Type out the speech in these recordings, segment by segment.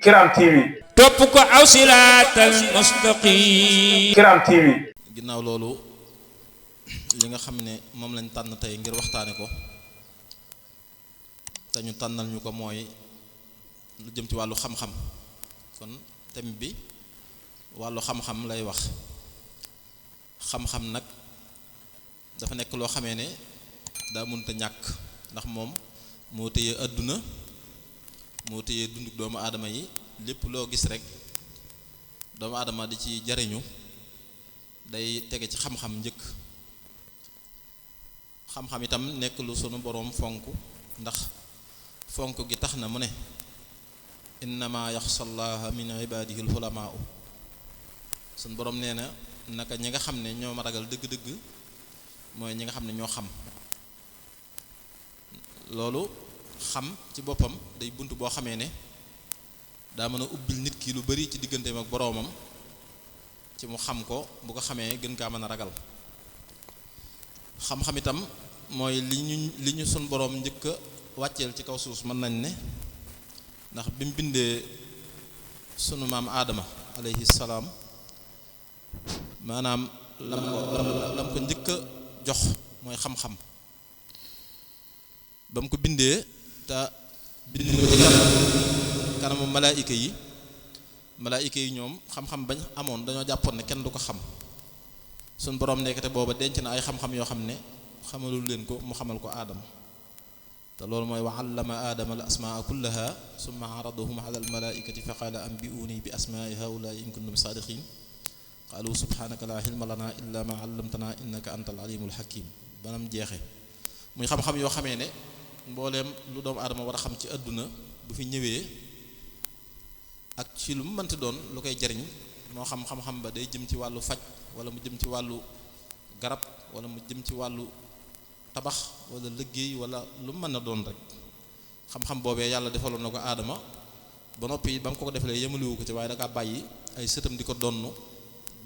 Kiram TV. topp ko aw siraatal mustaqim. Kiram TV. ginnaaw loolu li nga xam ne moom lañ tànn tey ngir waxtaane ko te ñu tànnal ñu ko mooy lu jëm ci wàllu xam-xam kon thème bi wàllu xam-xam lay wax. xam-xam nag dafa nekk loo xamee ne daa mënta ñàkk ndax moom moo téye àdduna moo téye dunduk doomu aadama yi lépp loo gis rek doomu aadama di ci jariñu day tege ci xam-xam njëkk. xam-xam itam nekk lu sunu boroom fonk ndax fonk gi tax na mu ne innama yaxsa llaha min ibadihi alxulamaau sunu boroom nee na naka ñi nga xam ne ñoo ma ragal dëgg-dëgg mooy ñi nga xam ne ñoo xam. loolu xam ci boppam day bunt boo xamee ne daa mën a ubbil nit ki lu bari ci digganteem ak boroomam ci mu xam ko bu ko xamee gën kaa mën a ragal. xam-xam itam mooy li ñu sun boroom njëkk a wàcceel ci kaw suuf mën nañ ne ndax bi mu bindee sunu maam aadama alayhi salaam maanaam lam ko njëkk a jox mooy xam-xam ba mu ko bindee te bind ko ci kanamu malaayika yi ñoom xam-xam bañ amoon dañoo jàppoon ne kenn du ko xam suñ boroom nekkate booba denc na ay xam-xam yoo xam ne xamalul leen ko mu xamal ko aadama te loolu mooy wa allama aadama al asmaa kullaha summa aradahum ala al malaikati fa qaala anbi'uni bi asmaai haulaai in kuntum saadiqin qaalu subhanaka la ilma lana illa ma allamtana innaka antal alimul hakim banam jeexe muy xam-xam yoo xamee ne mbooleem lu doomu aadama war a xam ci àdduna bu fi ñëwee ak ci lu mu mënti doon lu koy jariñ moo xam xam-xam ba day jëm ci wàllu faj wala mu jëm ci wàllu garab wala mu jëm ci wàllu tabax wala liggéey wala lu mu mën a doon rek xam-xam boobee yàlla defaloon na ko aadama ba noppi ba mu ko defalee yemaliwu ko ci waaye da kaa bàyyi ay sëtam di ko donn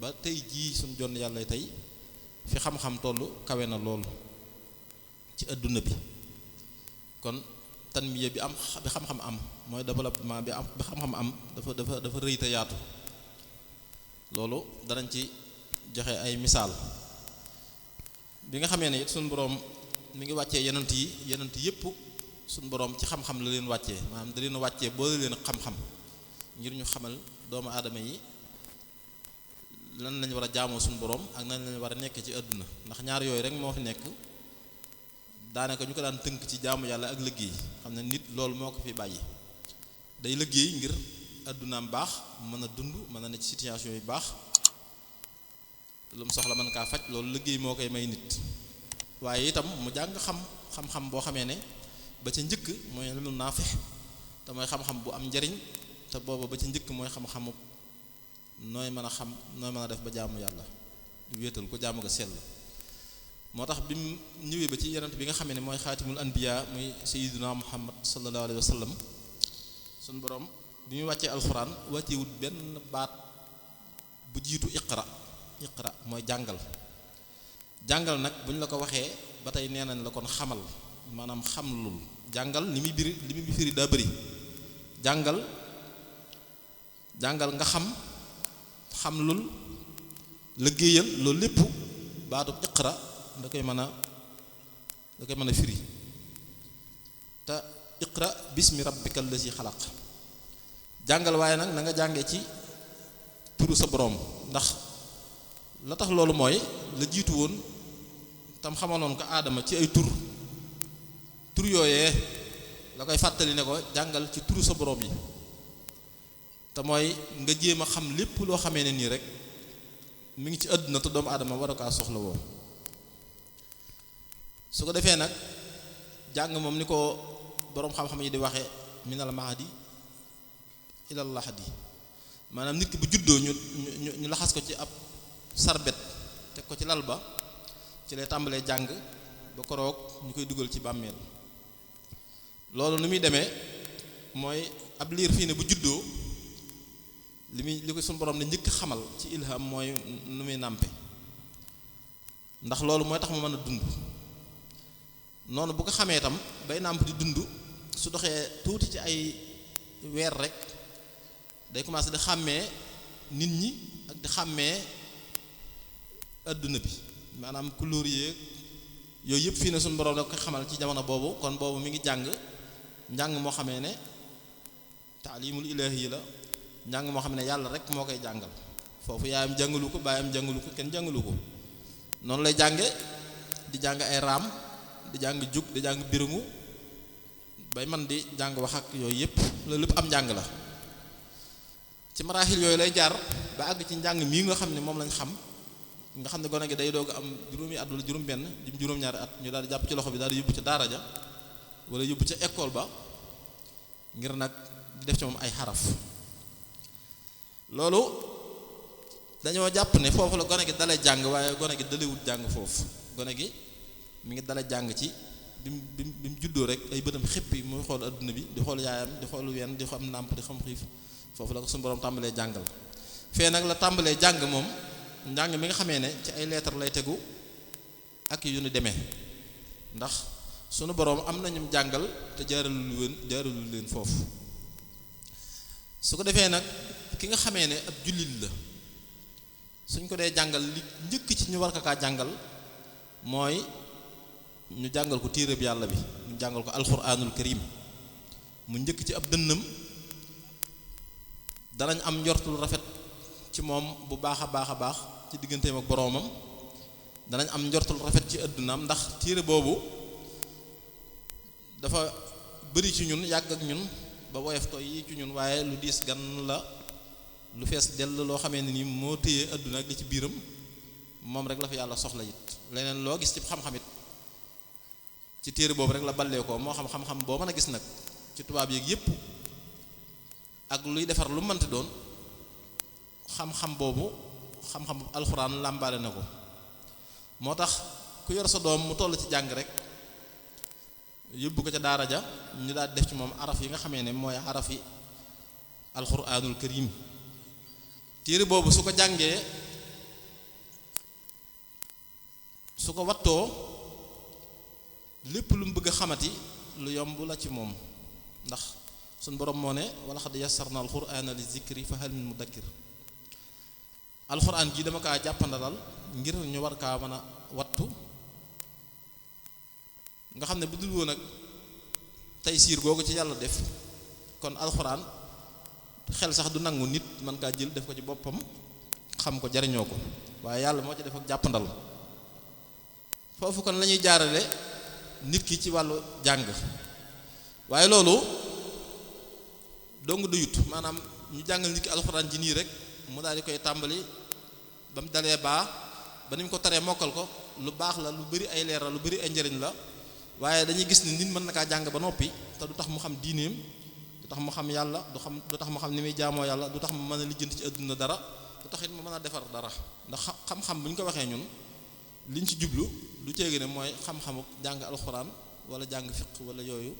ba tey jii suñ jonn yàlla tey fi xam-xam tollu kawe na loolu ci àdduna bi. kon tanmiya bi xam-xam am mooy développement bi xam-xam am dafa rëy te yaatu loolu danañ ci joxe ay misaal. bi nga xamee ne it suñu boroom mi ngi wàccee yenent yépp suñu boroom ci xam-xam la leen wàccee maanaam da leen wàccee boole leen xam-xam ngir ñu xamal doomu aadama yi lan lañ war a jaamoo suñu boroom ak nan lañ war a nekk ci àdduna ndax ñaar yooyu rek moo fi nekk. daanaka ñu ko daan tënk ci jaamu yàlla ak liggéey xam ne nit loolu moo ko fi bàyyi day liggéey ngir àddunaam baax mën a dund mën a ne ci situation yu baax lu mu soxla mën kaa faj loolu liggéey moo koy may nit waaye itam mu jàng xam-xam boo xamee ne ba ca njëkk mooy lu naafi te mooy xam-xam bu am njariñ te booba ba ca njëkk mooy xam-xamu nooy mën a xam nooy mën a def ba jaamu yàlla wéetal ko jaamu ko sell. moo tax bi mu ñëwee ba ci yonent bi nga xam ne mooy xaatimul anbiya muy sayyiduna muhammad sallallahu alayhi wa sallam suñu borom bi muy wàccee alxuraan wàccewut benn baat bu jiitu iqra mooy jàngal nag bu ñu la ko waxee ba tey nee nañ la kon xamal maanaam xamlul jàngal li muy firi daa bëri jàngal nga xamlul liggéeyal loolu lépp baatub iqra da koy mën a firi te iqra bismi rabbikal lazi xalaq jàngal waaye nag na nga jàngee ci turu sa boroom ndax la tax loolu mooy la jiitu woon tam xamaloon ko aadama ci ay tur yooyee la koy fàttali ne ko jàngal ci turu sa boroom yi te mooy nga jéem a xam lépp loo xamee ne nii rek mi ngi ci àdduna te doomu aadama war a kaa soxla woo su ko defee nag jàng moom ni ko boroom xam-xam yi di waxe minal mahdi ilal lahdi maanaam nit ki bu juddoo ñu laxas ko ci ab sarbet teg ko ci lal ba ci lay tàmbalee jàng ba koroog ñu koy dugal ci bàmmeel. loolu nu muy demee mooy ab liir fii ne bu juddoo li ko suñu borom ne njëkk xamal ci ilham mooy nu muy nàmpe ndax loolu mooy tax mu mën a dund. noonu bu ko xamee itam bay nàmp di dund su doxee tuuti ci ay weer rek day commencer di xàmmee nit ñi ak di xàmmee adduna bi maanaam couleur yeeg yooyu yëpp fii ne suñu borom da ko xamal ci jamono boobu kon boobu mi ngi jàng njàng moo xamee ne taalimul ilaahi yi la njàng moo xam ne yàlla rek moo koy jàngal foofu yaayam jàngalu ko baayam jàngalu ko kenn jàngalu ko noonu lay jànge di jàng ay raam di jàng jug di jàng biringu bay man di jàng wax ak yooyu yëpp loolu lépp am njàng la ci maraaxil yooyu lay jaar ba àgg ci njàng mii nga xam ne moom lañ xam nga xam ne gone gi day doog am juróomi at wala juróom benn jëm juróom-ñaari at ñu daal di jàpp ci loxo bi daal di yóbbu ca daara ja wala yóbbu ca école ba ngir nag di def ci moom ay xaraf loolu dañoo jàpp ne foofu la gone gi dalee jàng waaye gone gi dalewut jàng foofu gone gi mi ngi dale jàng ci bi mu juddoo rek ay bëtam xëpp yi muy xool adduna bi di xool yaayam di xool wenn di xam nàmp di xam xiif foofu la ko suñu borom tàmbalee jàngal fee nag la tàmbalee jàng moom njàng mi nga xamee ne ci ay lettre lay tegu ak yu ñu demee ndax sunu borom am nañu jàngal te jaaralu leen foofu su ko defee nag ki nga xamee ne ab jullit la suñ ko dee jàngal li njëkk ci ñu war ko kaa jàngal mooy ñu jàngal ko téereb yàlla bi ñu jàngal ko alxuraanul karim mu njëkk ci ab dënnam danañ am njortul rafet ci moom bu baax a baax ci digganteem ak boroomam danañ am njortul rafet ci addunaam ndax téere boobu dafa bëri ci ñun yàgg ak ñun ba woyof toy yi ci ñun waaye lu diis gan la lu fees dell loo xamee ne ni moo téye adduna ak li ci biiram moom rek la fi yàlla soxla it leneen loo gis ci xam-xam it ci téere boobu rek la ballee ko moo xam-xam boo mën a gis nag ci tubaab yeeg yépp ak luy defar lu mënti doon xam-xam boobu xam-xam alxuraan làmbaale na ko moo tax ku yor sa doom mu toll ci jàng rek yóbbu ko ca daara ja ñu daal def ci moom araf yi nga xamee ne mooy araf yi alxuraanul karim téere boobu su ko jàngee su ko wattoo lépp lu mu bëgg a xamati lu yomb la ci moom ndax suñ borom moo ne wala xad yassarna alxuraana li zikri fa hal min mudakkir alxuraan ji dama kaa jàppandalal ngir ñu war kaa mën a wattu nga xam ne bu dul woon ak tey siir googu ci yàlla def kon alxuraan xel sax du nangu nit mën kaa jël def ko ci boppam xam ko jariñoo ko waaye yàlla moo ci def ak jàppandal foofu kon la ñuy jaarale nit ki ci wàllu jàng waaye loolu dong du yut maanaam ñu jàngal nit ki alxuraan ji nii rek mu daal di koy tàmbali ba mu dalee baa ba ni mu ko taree mokkal ko lu baax la lu bari ay leer la lu bari ay njëriñ la waaye dañuy gis ni nit mën na kaa jàng ba noppi te du tax mu xam diineem du tax mu xam yàlla du tax mu xam ni muy jaamoo yàlla du tax mu mën a lijjanti ci àdduna dara du tax it mu mën a defar dara ndax xam-xam bu ñu ko waxee ñun liñ ci jublu du ceegi ne mooy xam-xamu jàng alxuraan wala jàng fiq wala yooyu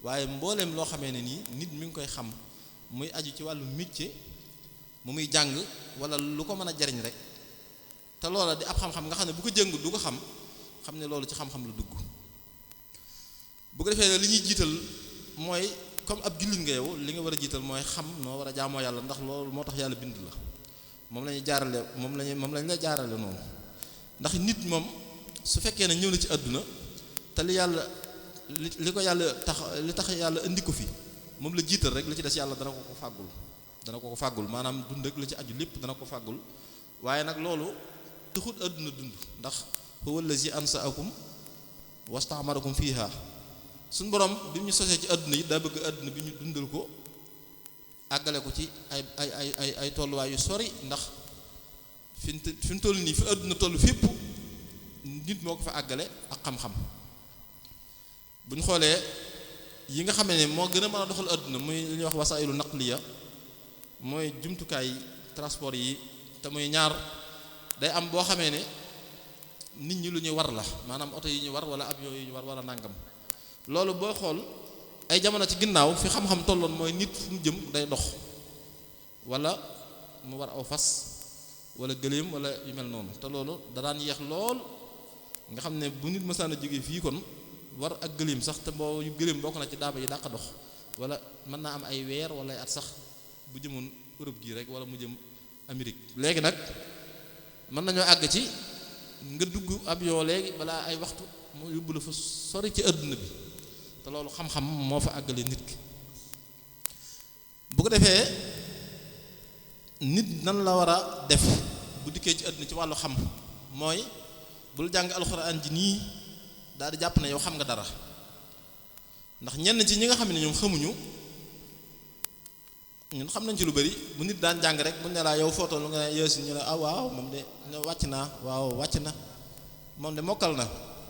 waaye mbooleem loo xamee ne nii nit mi ngi koy xam muy aju ci wàllu métier mu muy jàng wala lu ko mën a jariñ rek te loola di ab xam-xam nga xam ne bu ko jëng du ko xam ne loolu ci xam-xam la dugg bu ko defee li ñuy jiital mooy comme ab jullit nga yow li nga war a jiital mooy xam noo war a jaamoo yàlla ndax loolu moo tax yàlla bind la moom la ñuy jaarale moom lañ la jaarale noonu ndax nit moom su fekkee ne ñëw na ci àdduna te li ko yàlla li tax yàlla indi ko fi moom la jiital rek li ci des yàlla dana ko fàggul maanaam dund rek la ci aju lépp dana ko fàggul waaye nag loolu taxut àdduna dund ndax huwa allazi ansaakum wastaamarakum fiha suñ borom bi ñu sosee ci àdduna yi daa bëgg àdduna bi ñu dundal ko àggale ko ci ay tolluwaay yu sori ndax fi mu toll nii fi àdduna toll fépp nit moo ko fa àggale ak xam-xam bu ñu xoolee yi nga xam ne moo gën a mën a doxal àdduna muy li ñuy wax wasailu naqliya mooy jumtukaay transport yi te muy ñaar day am boo xamee ne nit ñi lu ñuy war la maanaam oto yi ñu war wala avion yi ñu war wala nangam loolu boo xool ay jamono ci ginnaaw fi xam-xam tolloon mooy nit fu mu jëm day dox wala mu war aw fas wala gëléem wala yu mel noonu te loolu da daan yeex lool nga xam ne bu nit mësaan a jógee fii kon war ak gëléem sax te boo yu gëléem bokk na ci daaba yi dàq dox wala mën naa am ay weer wala ay at sax bu jëmoon Europe gii rek wala mu jëm Amérique. léegi nag mën nañoo àgg ci nga dugg avion léegi balaa ay waxtu mu yóbbu la fa sori ci àdduna bi te loolu xam-xam moo fa àggale nit ki. bu ko defee nit nan la war a def bu dikkee ci àdduna ci wàllu xam mooy bul jàng alxuraan ji nii daal di jàpp ne yow xam nga dara ndax ñenn ci ñi nga xam ne ñoom xamuñu ñun xam nañ ci lu bari bu nit daan jàng rek bu ne laa yow footoo lu nga ne yoosi ñu ne ah waaw moom de wàcc naa waaw wàcc na moom de mokkal na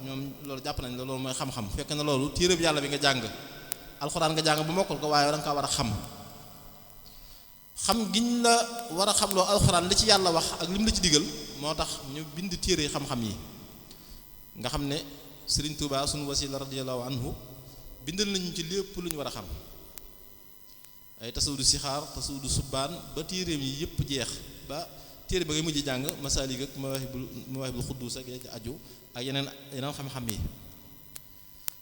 ñoom loolu jàpp nañ la loolu mooy xam-xam fekk na loolu téereb yàlla bi nga jàng alxuraan nga jàng ba mokkal ko waaye danga kaa war a xam giñ la war a xam loo alxuraan li ci yàlla wax ak lim la ci digal moo tax ñu bind téere xam-xam yi nga xam ne Sëriñ Tuubaa sunu wasila radiyallahu anhu bindal nañu ci lépp lu ñu war a xam ay tasawudu sixaar tasawudu subbaan ba téereem yi yëpp jeex ba téere ba ngay mujj jàng masaalik ak mawaahibul xudduus ak ya ci aju ak yeneen xam-xam yi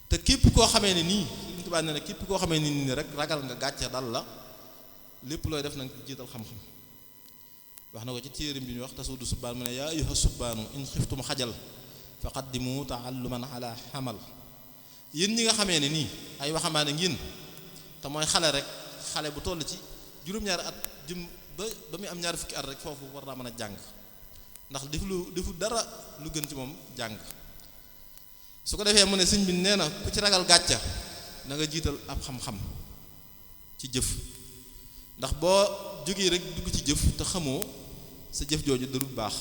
te képp koo xamee ne nii Sëriñ Tuubaa nee na képp koo xamee ne nii rek ragal nga gàcce dal la lépp looy def nanga jiital xam-xam wax na ko ci téereem bi ñu wax tasawudu subbaan mu ne yaa ayyuha subbaanu in xiftum xajal fa qaddimu taalluman ala xamal yéen ñi nga xamee ne nii ay waxambaane ngeen te mooy xale rek xale bu toll ci juróom-ñaari at jëm ba muy am ñaari fukki at rek foofu war naa mën a jàng ndax defu dara lu gën ci moom jàng su ko defee mu ne sëñ bi nee na ku ci ragal gàcca na nga jiital ab xam-xam ci jëf ndax boo jógee rek dugg ci jëf te xamoo sa jëf jooju darul baax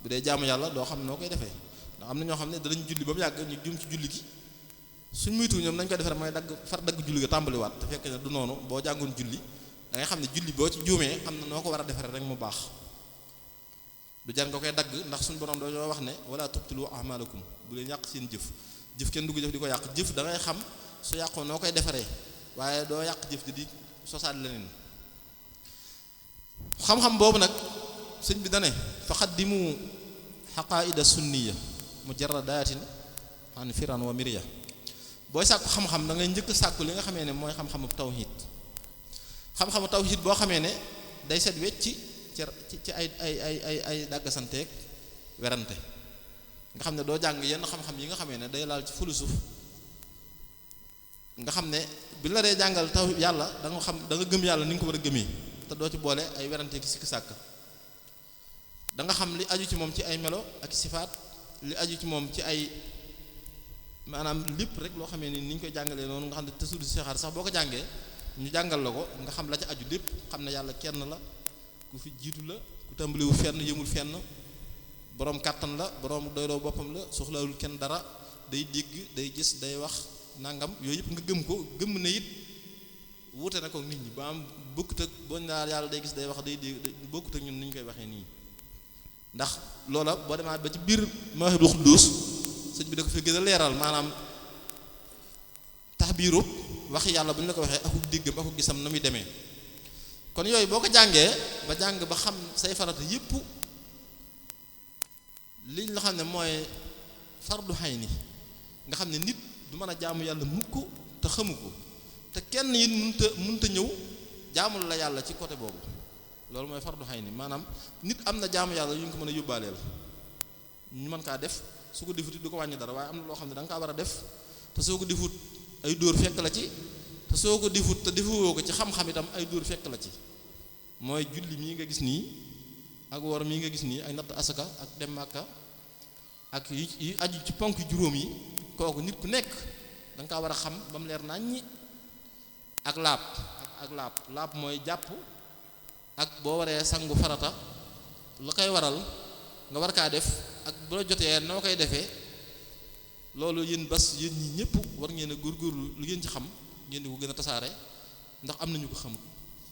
bu dee jaamu yàlla doo xam noo koy defee ndax am na ñoo xam ne danañ julli ba mu yàgg ñu jum ci julli gi suñ muytu ñoom nañ koy defee mooy dagg julli ga tàmbaliwaat te fekk ne du noonu boo jàngoon julli da ngay xam ne julli boo ci juumee am na noo ko war a defaree rek mu baax du jar nga koy dagg ndax suñu borom dañoo wax ne wala tubtilu a'malakum bu leen yàq seen jëf kenn dugg jëf di ko yàq jëf da ngay xam su yàqoo noo koy defaree waaye doo yàq jëf di sosaat leneen xam-xam boobu nag sëñ bi dane fa xaddimu xaqaida sunniya mujarradatin an firan wa mirya booy sàkku xam-xam da ngay njëkk sàkku li nga xamee ne mooy xam-xamu tawhid xam-xamu tawhid boo xamee ne day set wecc ci ay dàggasanteeg werante nga xam ne doo jàng yenn xam-xam yi nga xamee ne day laal ci fulusuf nga xam ne bi la dee jàngal taw yàlla da nga gëm yàlla ni nga ko war a gëmee te doo ci boole ay werante ki sikk sàkk da nga xam li aju ci moom ci ay melo ak sifaat li aju ci moom ci ay maanaam lépp rek loo xamee ni ñu koy jàngalee noonu nga xam ne tasawudu sixaar sax boo ko jàngee ñu jàngal la ko nga xam la ca aju lépp xam ne yàlla kenn la ku fi jiitu la ku tàmbaliwu fenn yëmul fenn boroom kàttan la boroom doyloo boppam la soxlawul kenn dara day dégg day gis day wax nangam yooyu yëpp nga gëm ko gëm ne it wuute na ko nit ñi ba am bokkut ak boo naa yàlla day gis day wax day dégg bokkut ak ñun ni ñu koy waxee nii ndax loola boo demaat ba ci biir Mawaahibul Xudduus sëñ bi da ko fi gën a leeral maanaam taxbiiru wax yàlla bu ñu la ko waxee akuk déggam akuk gisam na muy demee kon yooyu boo ko jàngee ba jàng ba xam say farata yépp liñ la xam ne mooy fardu xayni nga xam ne nit du mën a jaamu yàlla mukk te xamu ko te kenn it mënta ñëw jaamul la yàlla ci côté boobu loolu mooy fardu xayni maanaam nit am na jaamu yàlla yu ñu ko mën a yóbbaaleel ñu mën kaa def su ko defut du ko wàññi dara waaye am na loo xam ne da nga kaa war a def te soo ko defut ay dóor fekk la ci te soo ko defut te defuwoo ko ci xam-xam itam ay dóor fekk la ci mooy julli mii nga gis nii ak woor mii nga gis nii ay natt asaka ak dem Màkka ak yi aju ci ponk juróom yi kooku nit ku nekk da nga kaa war a xam ba mu leer naññi ak laab mooy jàpp ak boo waree sangu farata la koy waral nga war kaa def ak bu la jotee noo koy defee loolu yéen ñi ñëpp war ngeen a góorgóorlu lu ngeen ci xam ngeen di ko gën a tasaare ndax am nañu ko xamut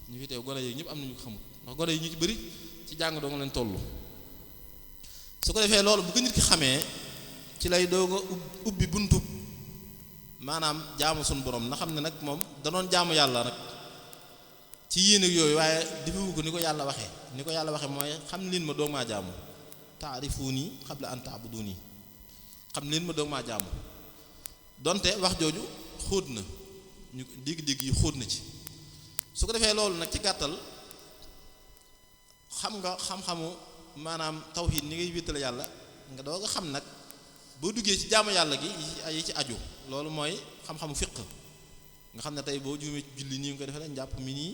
ñu fi teew gone yi ñëpp am nañu ko xamut ndax gone yi ñu ci bëri ci jàng doo nga leen toll su ko defee loolu bu ko nit ki xamee ci lay doog a ubbi buntu maanaam jaamu suñu borom na xam ne nag moom da doon jaamu yàlla nag ci yéen ak yooyu waaye defewu ko ni ko yàlla waxee mooy xam leen ma doog maa jaamu taarifuuni qabla an ta'buduuni xam leen ma doog maa jaamu donte wax jooju xóot na ñu dégg-dégg yi xóot na ci su ko defee loolu nag ci gàttal xam nga xam-xamu maanaam tawhid ni ngay wéetale yàlla nga doog a xam nag boo duggee ci jaamu yàlla gi yi ci aju loolu mooy xam-xamu fiq nga xam ne tey boo juumee ci julli nii nga defee la njàpp mi nii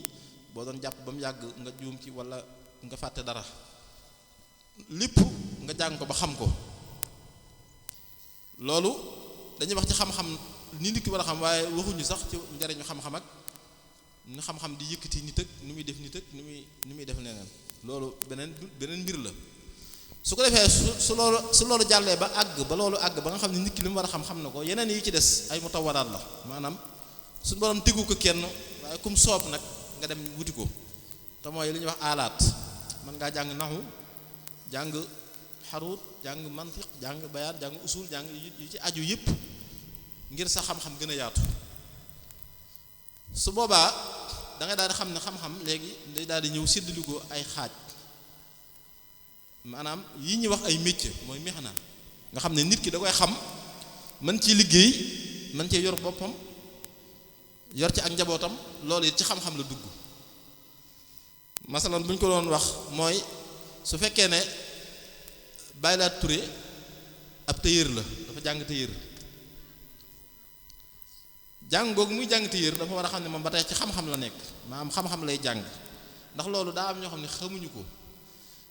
boo doon jàpp ba mu yàgg nga juum ci wala nga fàtte dara lépp nga jàng ko ba xam ko loolu dañuy wax ci xam-xam ni nit ki war a xam waaye waxuñu sax ci njariñu xam-xam ak ni xam-xam di yëkkati nit ak nu muy def nit ak ni muy def leneen loolu beneen mbir la su ko defee su loolu jàllee ba àgg ba loolu àgg ba nga xam ne nit ki li mu war a xam na ko yeneen yi ci des ay mutawaraat la maanaam suñu borom tegu ko kenn waaye kum soob nag nga dem wuti ko te mooy li ñuy wax alaat mën ngaa jàng naxu jàng xaruut jàng mantiq jàng bayaan jàng usul jàng yu ci aju yëpp ngir sa xam-xam gën a yaatu su boobaa da ngay daal di xam ne xam-xam léegi day daal di ñëw séddali ko ay xaaj maanaam yi ñuy wax ay métier mooy mexna nga xam ne nit ki da koy xam mën ci liggéey mën cee yor boppam yor ci ak njabootam loolu it ci xam-xam la dugg masalan bu ñu ko doon wax mooy su fekkee ne Baye Laat Touré ab tailleur la dafa jàng tailleur jàng googu muy jàng tailleur dafa war a xam ne moom ba tey ci xam-xam la nekk maanaam xam-xam lay jàng ndax loolu daa am ñoo xam ne xamuñu ko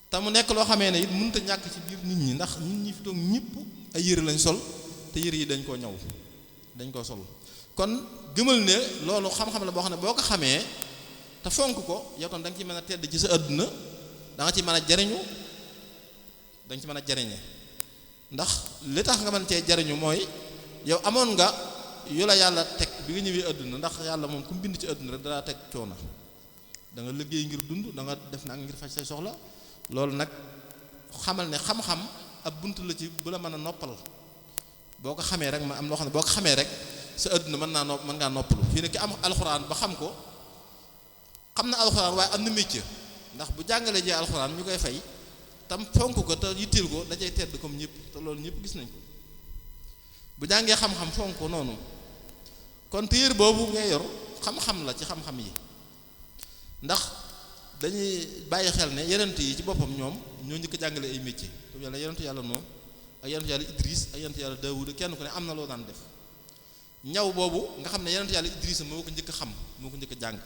te mu nekk loo xamee ne it mënut a ñàkk ci biir nit ñi ndax nit ñi fi toog ñëpp ay yére lañ sol te yére yi dañ koo ñaw dañ koo sol kon gëmal ne loolu xam-xam la boo xam ne boo ko xamee te fonk ko yow tam da nga ci mën a tedd ci sa àdduna da nga ci mën a jariñu da nga ci mën a jariñe ndax li tax nga mën cee jariñu mooy yow amoon nga yu la yàlla teg bi nga ñëwee àdduna ndax yàlla moom ku mu bind ci àdduna rek dalaa teg coono da nga liggéey ngir dund da nga def na ngir faj say soxla loolu nag xamal ne xam-xam ab bunt la ci bu la mën a noppal boo ko xamee rek ma am loo xam ne boo ko xamee rek sa àdduna mën ngaa noppalu fii ne ki am alxuraan ba xam ko xam na alxuraan waaye am na métier ndax bu jàngalee jee alxuraan ñu koy fay tam fonk ko te yitteel ko da cay tedd comme ñëpp te loolu ñëpp gis nañ ko bu jàngee xam-xam fonk ko noonu kon téer boobu ngay yor xam-xam la ci xam-xam yi ndax dañuy bàyyi xel ne yonent yi ci boppam ñoom ñoo njëkk a jàngale ay métier comme yàlla yonentu yàlla noonu ak yonentu yàlla Idris ak yonentu yàlla Daawuda kenn ku ne am na loo daan def ñaw boobu nga xam ne yonentu yàlla Idris moo ko njëkk a xam moo ko njëkk a jàng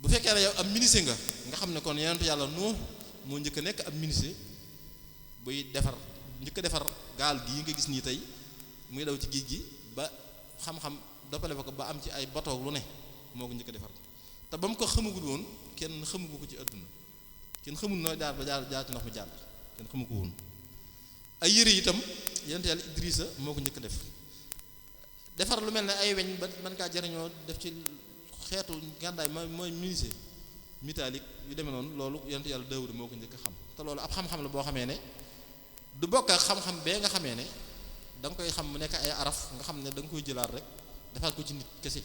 bu fekkee ne yow am ministre nga xam ne kon yonentu yàlla noo moo njëkk a nekk ab ministre buy defar njëkk a defar gaal gii nga gis nii tey muy daw ci géej gi ba xam-xam doppale ko ba am ci ay bateau lu ne moo ko njëkk a defar te ba mu ko xamagul woon kenn xamugu ko ci àdduna kenn xamul noo jaar ba jaar ci ndox mi jàll kenn xamu ko woon ay yére itam yonent yàlla Idrissa moo ko njëkk a def defar lu mel ne ay weñ ba mën kaa jariñoo def ci xeetu gàndaay mooy menuisier métallique yu demee noonu loolu yonent yàlla Daawuda moo ko njëkk a xam te loolu ab xam-xam la boo xamee ne du bokk ak xam-xam bee nga xamee ne da nga koy xam mu nekk ay araf nga xam ne da nga koy jëlaat rek defaat ko ci nit kese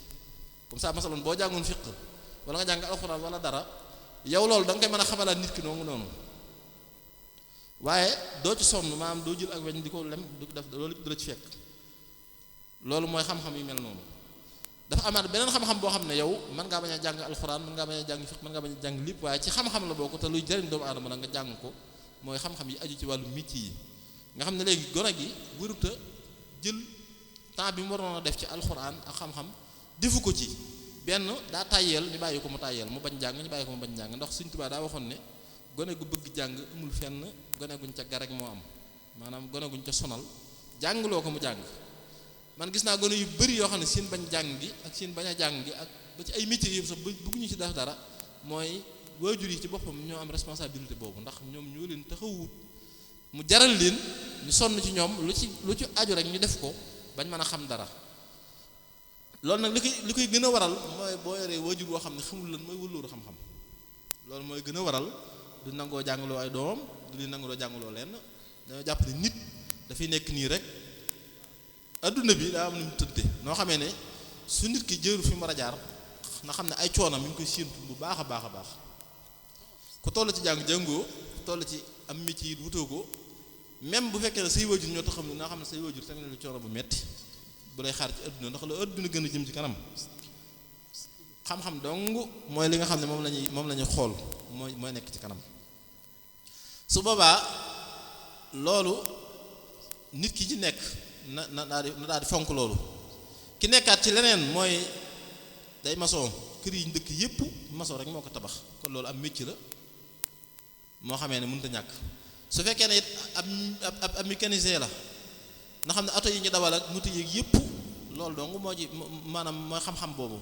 comme ça masalan boo jàngoon fiq wala nga jàng alxuraan wala dara yow loolu da nga koy mën a xamalaat nit ki noonu waaye doo ci sonn maanaam doo jël ak weñ di ko lem du def loolu du la ci fekk loolu mooy xam-xam yu mel noonu dafa amaat beneen xam-xam boo xam ne yow mën ngaa bañ a jàng alxuraan mën ngaa bañ a jàng fiq mën ngaa bañ a jàng lépp waaye ci xam-xam la bokk te luy jariñ doomu aadama la nga jàng ko mooy xam-xam yi aju ci wàllu métier yi nga xam ne léegi gone gi wëruta jël temps bi mu waroon a def ci alxuraan ak xam-xam defu ko ci benn daa tàyyeel ñu bàyyi ko mu tàyyeel mu bañ jàng ñu bàyyi ko mu bañ jàng ndax Sëriñ Tuubaa daa waxoon ne gone gu bëgg jàng amul fenn gone guñ ca garek moo am maanaam gone guñ ca sonal jàngloo ko mu jàng man gis naa gone yu bari yoo xam ne seen bañ jàng gi ak seen bañ a jàng gi ak ba ci ay métiers yëpp sax bëgguñu ci def dara mooy waajur yi ci boppam ñoo am responsabilité boobu ndax ñoom ñoo leen taxawut mu jaral leen ñu sonn ci ñoom lu ci aju rek ñu def ko bañ mën a xam dara loolu nag li koy gën a waral mooy boo yoree waajur boo xam ne xamul lan mooy wëllooru xam-xam loolu mooy gën a waral du nangoo jàngaloo ay doomam du leen nangoo jàngaloo lenn dañoo jàpp ne nit dafay nekk nii rek adduna bi daa am nu mu tëdde noo xamee ne su nit ki jëru fi mu war a jaar nga xam ne ay coonam mi ngi koy séentu bu baax a baax a baax ku toll ci jàngoo toll ci am métier yi wutoo ko même bu fekkee ne say waajur ñoo taxam ne naa xam ne say waajur tamit lu coono bu metti bu lay xaar ci adduna ndax la adduna gën a jëm ci kanam xam-xam dong mooy li nga xam ne moom la ñuy xool mooy nekk ci kanam. su boobaa loolu nit ki ci nekk na daal di fonk loolu. ki nekkaat ci leneen mooy day maçon kër yi ñu dëkk yépp maçon rek moo ko tabax kon loolu am métier la moo xamee ne mënut a ñàkk. su fekkee ne it ab mécanicien la nga xam ne oto yi ñu dawal ak moto yi yépp loolu dong moo ci maanaam mooy xam-xam boobu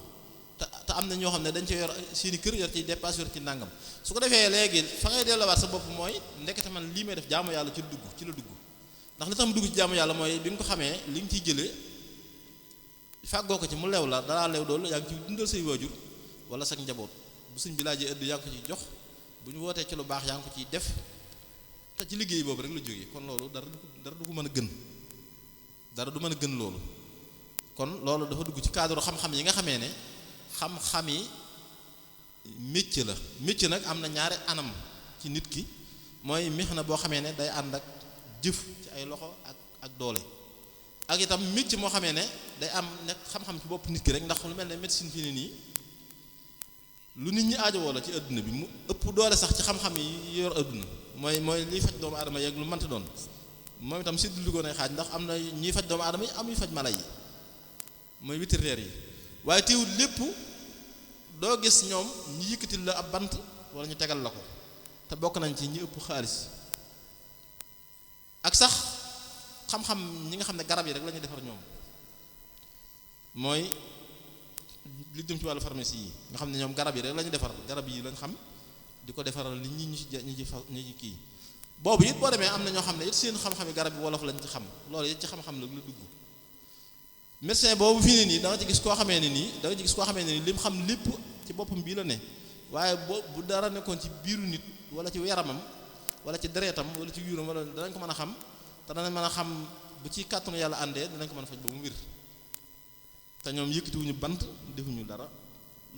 te am na ñoo xam ne dañ ci yor seeni kër yor ci dépasse yor ci nàngam su ko defee léegi fa ngay delluwaat sa bopp mooy ndekete man lii may def jaamu yàlla ci la dugg ndax li tax mu dugg ci jaamu yàlla mooy bi nga ko xamee li nga ciy jëlee fàggoo ko ci mu lew la dalaa lew doolu yaa ngi ci dundal say waajur wala sax njaboot bu sëñ bi laajee ëdd yaa ngi ko ciy jox bu ñu wootee ci lu baax yaa ngi ko ciy def te ci liggéey boobu rek la jógee kon loolu dara du ko mën a gën dara du mën a gën loolu kon loolu dafa dugg ci cadre xam-xam yi nga xamee ne xam-xam yi métier la métier nag am na ñaari anam ci nit ki mooy meex na boo xamee ne day ànd ak jëf ci ay loxo ak doole ak itam métier moo xamee ne day am nekk xam-xam ci bopp nit ki rek ndax lu mel ne médecine fi ne nii lu nit ñi aajowoo la ci adduna bi mu ëpp doole sax ci xam-xam yi yor adduna mooy liy faj doomu aadama yeeg lu mënti doon moom itam si dul ko nay xaaj ndax am na ñuy faj doomu aadama yi am ñuy faj mala yi mooy vétérinaire yi waaye teewul lépp doo gis ñoom ñu yëkkatil la ab bant wala ñu tegal la ko te bokk nañ ci ñi ëpp xaalis ak sax xam-xam ñi nga xam ne garab yi rek la ñuy defar ñoom mooy li jëm ci wàllu pharmacie yi nga xam ne ñoom garab yi rek la ñuy defar garab yi lañ xam di ko defaral li ñi ci kii boobu it boo demee am na ñoo xam ne it seen xam-xam yi garab yi wolof lañ ci xam loolu it ci xam-xam la dugg médecin boobu fii ne nii da nga ci gis koo xamee ne nii lim xam lépp ci boppam bii la ne waaye bu dara nekkoon ci biiru nit wala ci yaramam wala ci deretam wala ci yuuram wala danañ ko mën a xam te danañ mën a xam bu ci kàttanu yàlla àndee danañ ko mën a faj ba mu wér te ñoom yëkkatiwuñu bant defuñu dara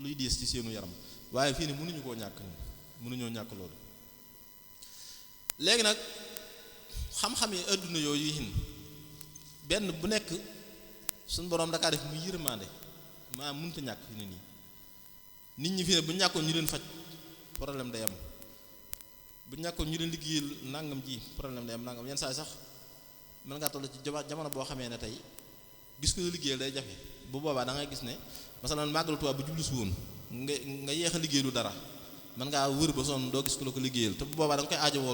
luy diis ci seenu yaram waaye fii ne mënuñu koo ñàkk mënuñoo ñàkk loolu léegi nag xam-xam yi adduna yooyu hin benn bu nekk suñu boroom dakaa def mu yërmande maa mënta ñàkk fi ne nii nit ñi fi ne bu ñàkkoon ñu leen faj problème day am bu ñàkkoon ñu leen liggéeyal nangam ji problème day am nangam yenn saa sax mën ngaa toll ci jamono boo xamee ne tey gis ko liggéeyal day jafe bu boobaa da ngay gis ne masalan màggalu Tuubaa bu jublu si woon nga yeex a liggéey lu dara mën ngaa wër ba sonn doo gis ko la ko liggéeyal te bu boobaa da nga koy aajowoo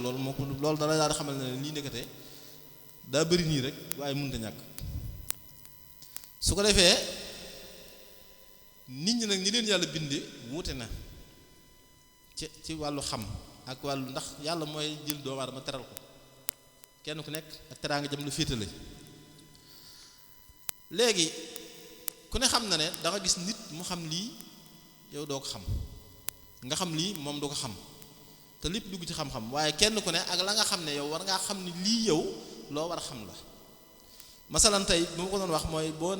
loolu dala daal di xamal ne lii nekkate daa bëri nii rek waaye mënta ñàkk su ko defee nit ñi nag ñi leen yàlla binde wuute na ci wàllu xam ak wàllu ndax yàlla mooy jël doomu aadama teral ko kenn ku nekk ak teraanga jëm la féetale léegi ku ne xam na ne da nga gis nit mu xam lii yow doo ko xam nga xam lii moom du ko xam te lépp dugg ci xam-xam waaye kenn ku ne ak la nga xam ne yow war ngaa xam ni lii yow loo war a xam la masalan tey bu ma ko doon wax mooy boo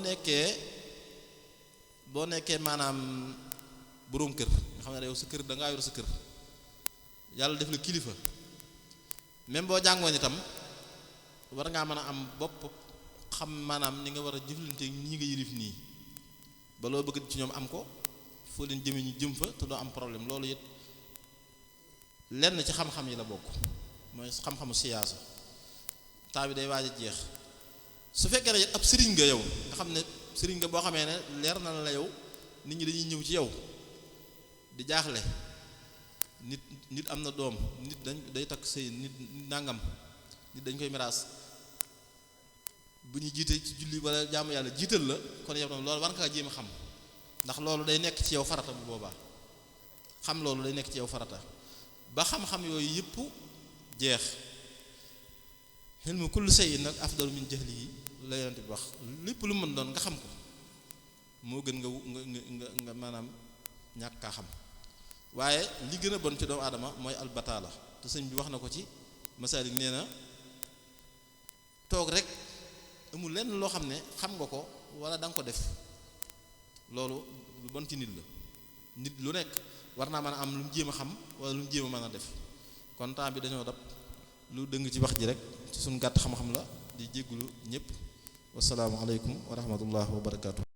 nekkee maanaam boroom kër nga xam ne yow sa kër da ngaa yor sa kër yàlla def la kilifa même boo jàngoon itam war ngaa mën a am bopp xam maanaam ni nga war a jëflante ñi nga yilif nii ba loo bëgg ci ñoom am ko foo leen jëme ñu jëm fa te doo am problème loolu it lenn ci xam-xam yi la bokk mooy xam-xamu siyaasa temps bi day waaj a jeex su fekkee ne ab sëriñ nga yow nga xam ne sëriñ nga boo xamee ne leer na la yow nit ñi dañuy ñëw ci yow di jaaxle nit am na doom nit day takk sëy nit nangam nit dañ koy miraas bu ñu jiite ci julli wala jaamu yàlla jiital la kon yow tam loolu war nga jéem a xam ndax loolu day nekk ci yow farata bu boobaa xam loolu day nekk ci yow farata ba xam-xam yooyu yëpp jeex ilmu kullu shay'in nag afdalu min jahlihi la yonent bi wax lépp lu mën doon nga xam ko moo gën nga maanaam ñàkk kaa xam waaye li gën a bon ci doomu aadama mooy albataala te sëñ bi wax na ko ci Masaalik nee na toog rek amul lenn loo xam ne xam nga ko wala da nga ko def loolu lu bon ci nit la nit lu nekk war naa mën a am lu mu jéem a xam wala lu mu jéem a mën a def kon temps bi dañoo dab lu dëng ci wax ji rek ci suñu gàtt xam-xam la di jéggulu ñëpp wasalaamu aleykum wa rahmatullah wa barakaatu.